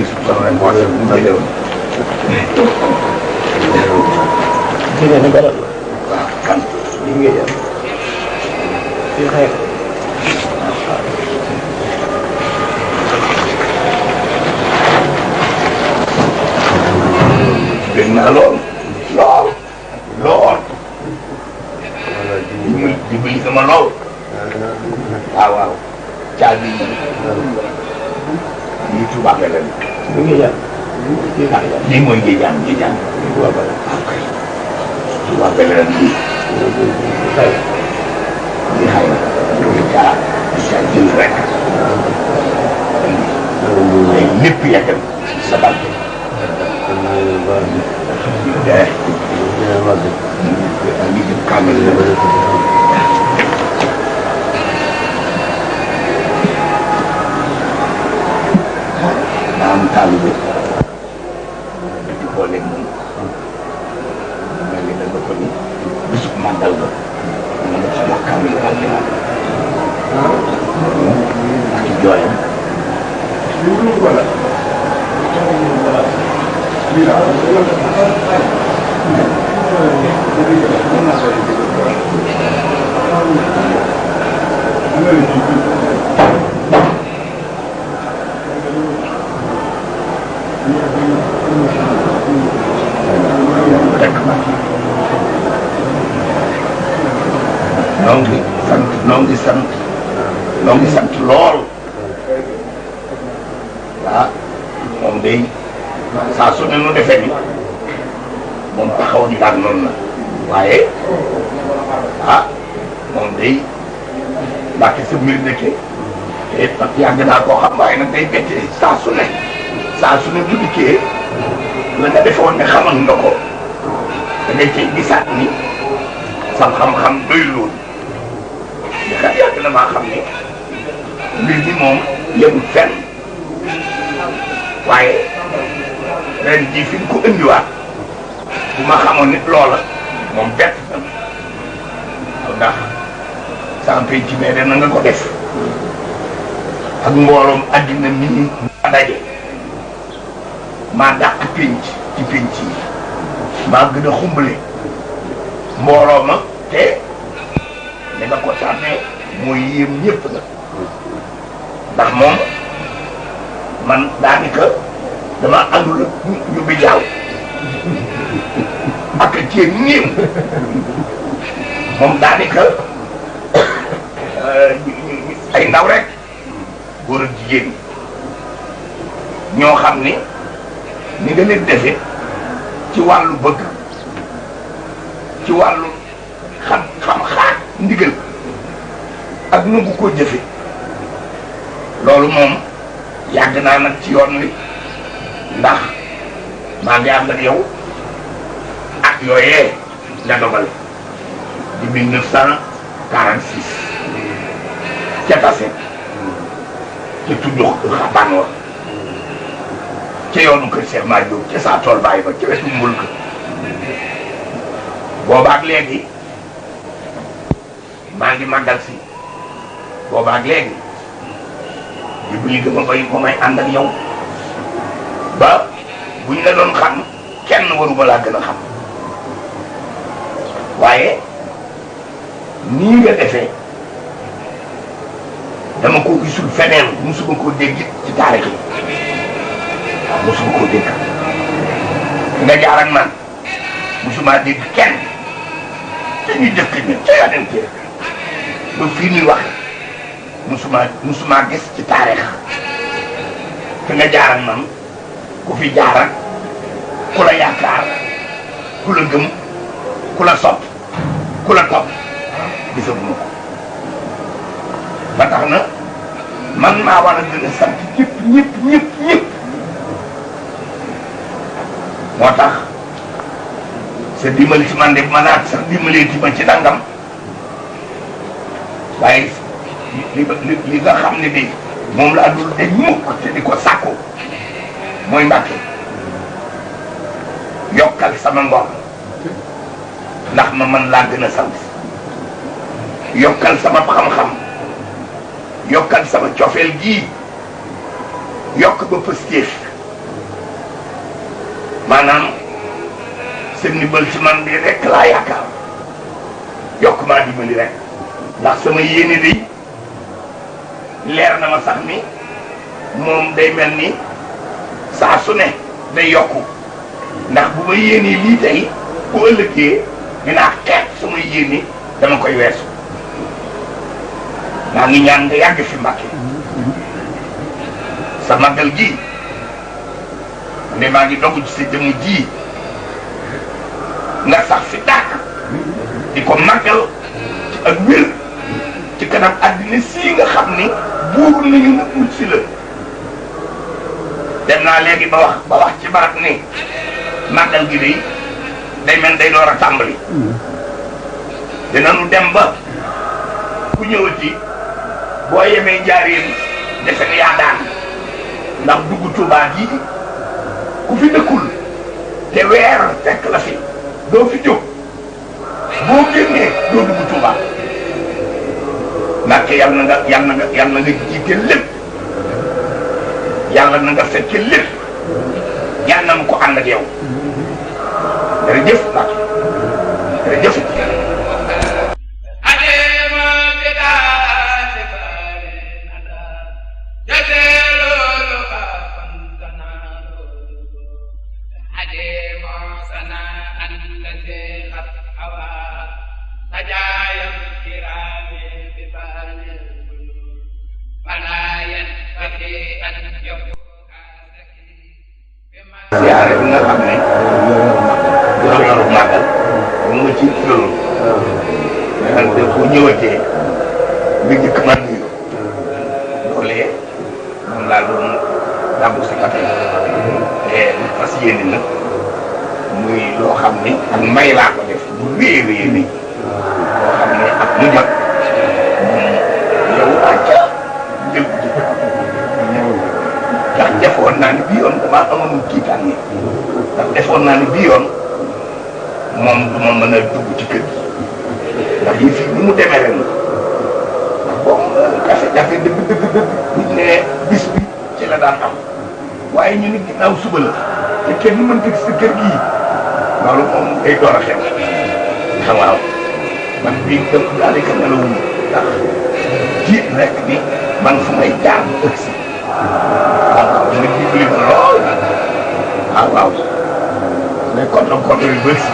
soxla moo tax mu ngi déwén. jigéen ñi beral la. waaw kan. lii ngay jël. fii xëy na. dégg naa lool. lool. lool. dimbali sama lool. waaw waaw. caabi yi. lii tubaab la leen. lii ngay jël. fii xëy na. lii mooy géejaan géejaan. tubaab la. ok. tubaab la leen lii. xëy na. lii xëy na. caa caa jël rek. lépp yegg na sa barke. de. li jëm kàmmal la. daa am taalibe di boole moom mel ni danga ko ni bisu màggal ga nga def sama kàmmal alquran ak jooyam rek noo ngi sant lool ah moom day saa su ne nu defee ni moom taxaw di daan noonu la waaye ah moom day mbàkke sa mbir nekke te nag yàgg naa koo xam waaye nag day bette saa su ne bu dikkee la nga defoon ne xamal nga ko da ngay cay gisaat ni sam xam-xam doy lool kat yàgg na maa xam ne mbir mi moom yemul fenn waaye ren jii fi mu ko indiwaat bu ma xamoon nit loola moom bett na ndax sans penc ci mais na nga ko def ak mbooloom addina mi ma daje maa dàq penc ci penc yi maa gën a xumbale mbooloo ma te ne nga ko tànnee mooy yéem ñëpp la ndax moom man daanaka dama àndul ak ñu bi jaaw ak ceeb néew moom daanaka ay ndaw rek góor ak jigéen ñoo xam ni ni nga leen defee ci wàllu bëgg ci wàllu xam xaat ndigal ak nu ngu ko jëfe loolu moom yàgg naa nag ci yoon wi ndax maa ngi ànd ak yow ak yooyee nga dogal di 1946 ca tase ca tudd xabaan wa ca yoonu kër Cheikh Maa Diop ca saa tool bàyyi ba ca wetu mbul ka boobaak léegi maa ngi màggal si boobaak léegi di bu ñu gëm a bay ba may ànd ak yow ba bu ñu la doon xam kenn waruma laa gën a xam waaye nii nga defee dama ko gisul feneen musuma koo dégg ci taarix yi waaw musuma koo dégg nga jaar ak man musuma dégg kenn te ñu jëkk ña ca yonente ba fii ñuy wax musuma gis ci taarix te nga jaar ak man ku fi jaar ak ku la yaakaar ku la gëm ku la sopp ku la topp gisaguma ko ba tax na man maa war a gën a sant ñëpp moo tax sa dimbali ci man de ma naat sax dimbalee ci ma ci dangam waaye li nga xam ne bi moom laa dul de mukk te di ko sàkku mooy Mbàkke yokkal sama ngor ndax ma mën laa gën a sant yokkal sama xam-xam yokkal sama cofeel gii yokk ba pëstéef maanaam seen ndimbal ci man bi rek laa yaakaar yokk maa dimbali rek ndax sama yéene day leer na ma sax ni moom day mel ni saa su ne day yokku ndax bu ma yéenee lii tey bu ëllëgee dinaa xeet sama yéene dama koy weesu maa ngi ñaan nga yàgg fi Mbàkke sa màggal gi ne maa ngi dogu ci sa jëmm ji nga sax fi dàkk di ko màggal ci ak wér ci kanam àddina sii nga xam ni buur nañu na ut si la dem naa léegi ba wax ci barab ni màggal gi day mel day door a tàmbali dinañu dem ba ku ñëwati boo yemee Njaaréem defe ne yaa daan ndax dugg Tuubaa gi ku fi dëkkul te weer fekk la fi doo fi jóg boo génnee doo dugg Tuubaa ndaxte yàlla na nga jiite lépp yàlla na nga fekke lépp yàlla na mu ko ànd ak yow jërëjëf Mbacke jërëjëf. siyaare bi nga xam ne yor-yoru màggal mu nga ci loolu mais nag bu ñëwatee nga njëkk man nuyu loolee moom laa doon dàmbu si kate te fas yéene nag muy loo xam ne ak may laa ko def bu wéer-wéer ni loo xam ne ak mu jot yow acca jël ndax defoon naa ni bii yoon damaa amoon kiitaan ni ndax defoon naa ni bii yoon moom du ma mën a dugg ci kër gi ndax yi fii ni mu demee ren ndax boobu jafe-jafe dëgg buñ ne bis bi ci la daan am waaye ñu ni ginnaaw suba la te kenn mën tëgg si kër gii loolu moom day door a xew xam waaw man bii dëkk daanaka nelawuñu ndax jiit rek ni man fu may jaar bu ëgg si waaw nga dimbali ma lool waaw mais contre yu bëri si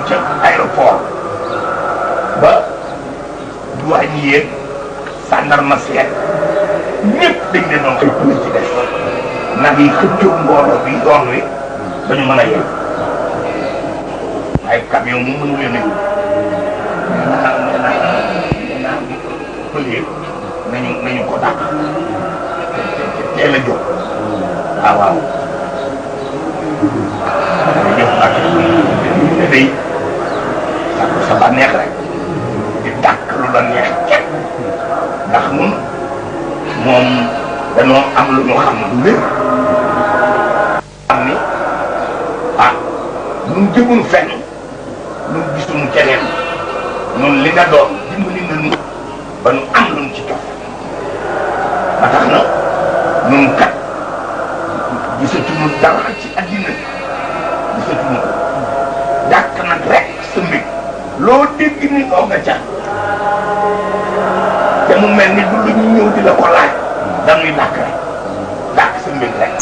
ca aéroport ba douane yéeg gendarme seet ñëpp dañ leen doon koy pële ci des nag yi xëccoo mbooloo bi yoon wi ba ñu mën a yegg waaye camion mu mënu leen a yóbbu nee naa pële nañu ko dàq teel a jóg waaw jërëjëf Mbacke te day sa bànneex rek di dàkk lu la neex képp ndax nun moom dañoo am lu ñu xam lu wér xam ni ah nun jëmul fenn nun gisuñu keneen nun li nga doon dimbali nañu ba nu am luñ ci topp ba tax na nun kat gisatuñu dara ci addina gisatuñu ko dàkk nag rek sa mbir loo dégg ni oo nga ca te mu mel ni du lu ñu ñëw di la ko laaj dañuy dàkk rek dàkk sa mbir rek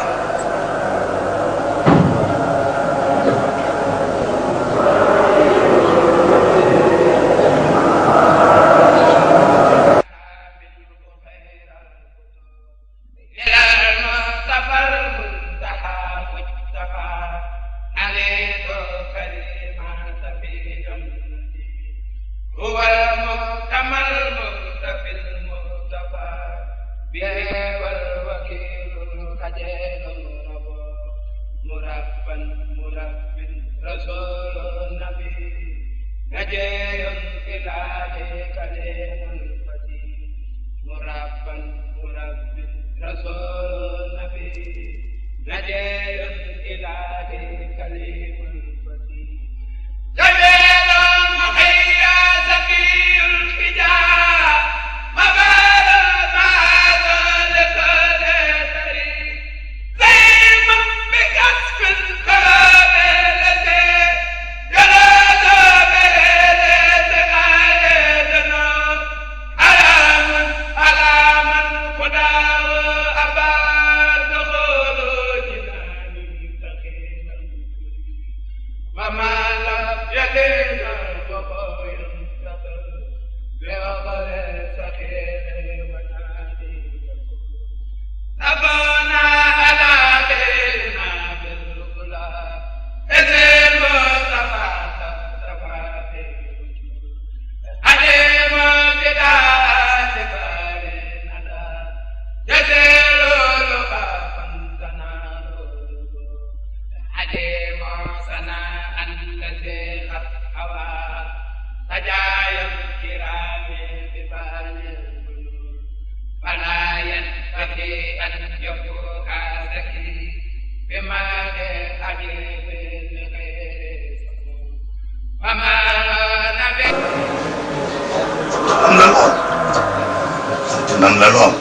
nan la lool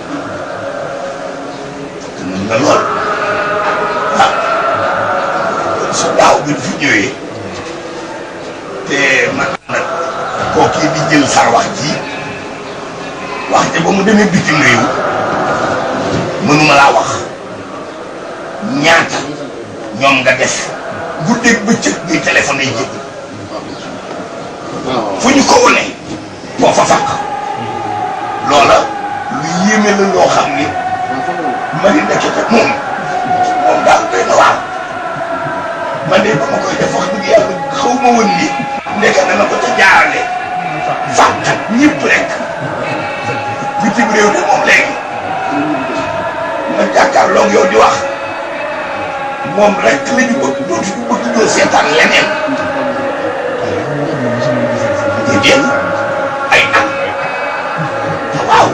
ah su daaw bi fi ñëwee te man nag kooku di jël sa wax ji ba mu demee bitim réew mënuma laa wax ñaata ñoom nga def guddeeg bëccëg ngay téléphoné yi jëg fu ñu ko wone boo fa fàq loola lu yéeme la loo xam ni mari nekkete moom daal doy na waar man de ba ma koy def wax dëgg yàlla xaw ma woon ni nekk dana ko ca jaarale fàq ñëpp rek bitim réew de moom léegi ma jàkkaarloog yow di wax moom rek la ñu bëgg dootuñu bëgg ñoo seetaan leneen déedéet ay at waaw.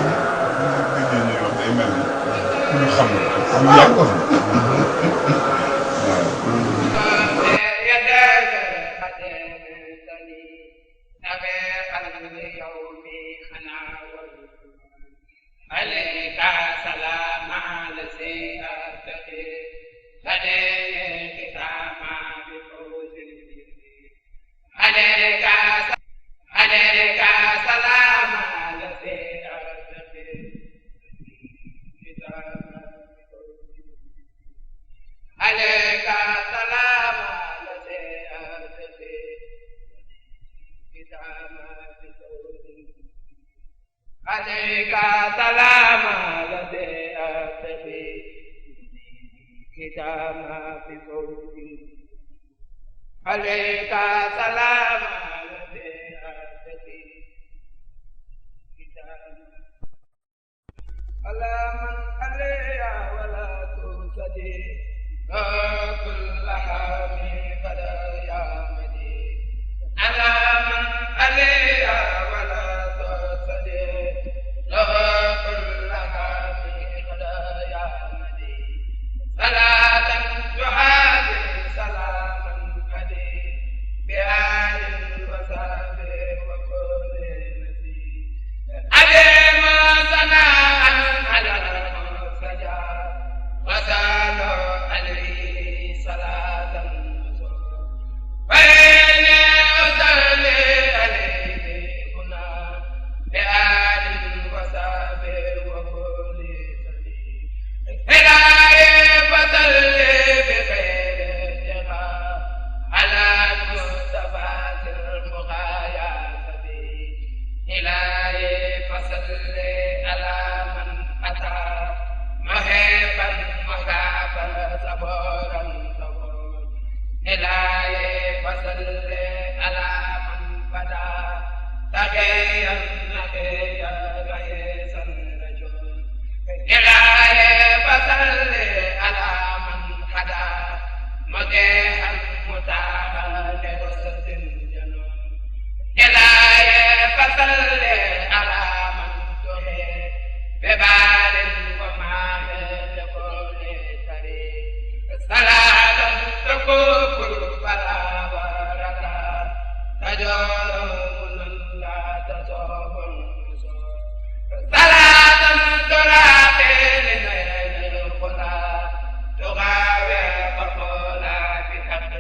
عليك سلام الذي أتبي كتابنا في صوتي عليك سلام الذي أتبي كتابنا على من علي ولا تنسدي كل حامي قد يا مدي على من علي ولا تنسدي كل حامي قد يا مدي صلاة تحاذي سلاما قدي بآل وصحبه وكل نبي علم ثناء على المرتجى وسالوا عليه صلاة وإني أصلي عليه هنا بآل وصحبه وكل نبي إلهي فصلي بخير اتقاء على المصطفى المغايا سبي إلهي فصلي على من أتى مهيبا مخافا صبورا صبور إلهي فصلي على من بدا تقيا نقيا رئيسا رجل إلهي فصلي على من حدا مديحا متاحا لرسل جنون إلهي فصلي على من تهي ببال ومال لكل طريق صلاة تكوك بلا ورقا تجور من لا تصوب النصور صلاة تراقي لنيل الخلا تغاوي قبولا بحق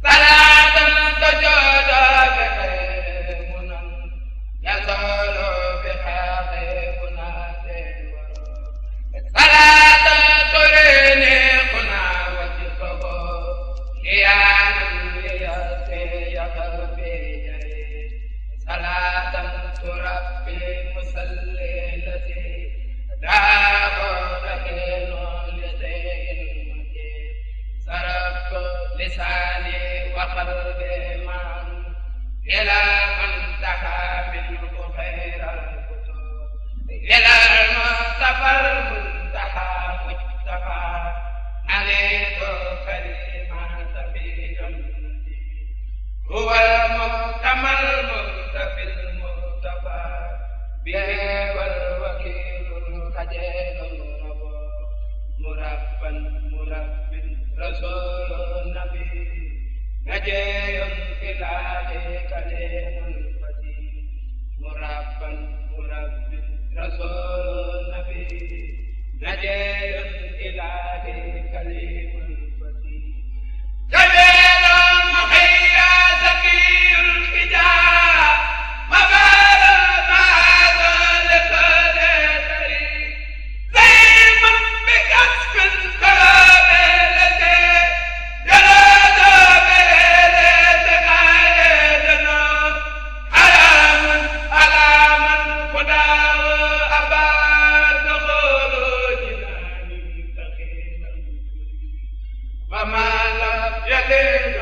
صلاة تجود بخير منن يزول بحق منازل صلاة تريني قنا وجهه قياما ليسقي قلبي جري صلاة تربي مسلي التي داه رهين لزين مجيد صرفت لساني وقلبي معا إلى من تحى منه خير الفتور إلى المصطفى المنتهى مجتبى عليه كلمات بجنتي هو المحتمى المختفي المختفى به والوكيل الخجل الرب مربا مرب رسول النبي نجي إلهي كلم الفتي مربا مرب رسول النبي نجي إلهي كلم الفتي جميل محيا زكي الحجاب مبال المعاد لكل طريق زيم بكسب الكرام التي جلد بلدنا على من خداه أباد خلوجنا من تخيل وما لم يلد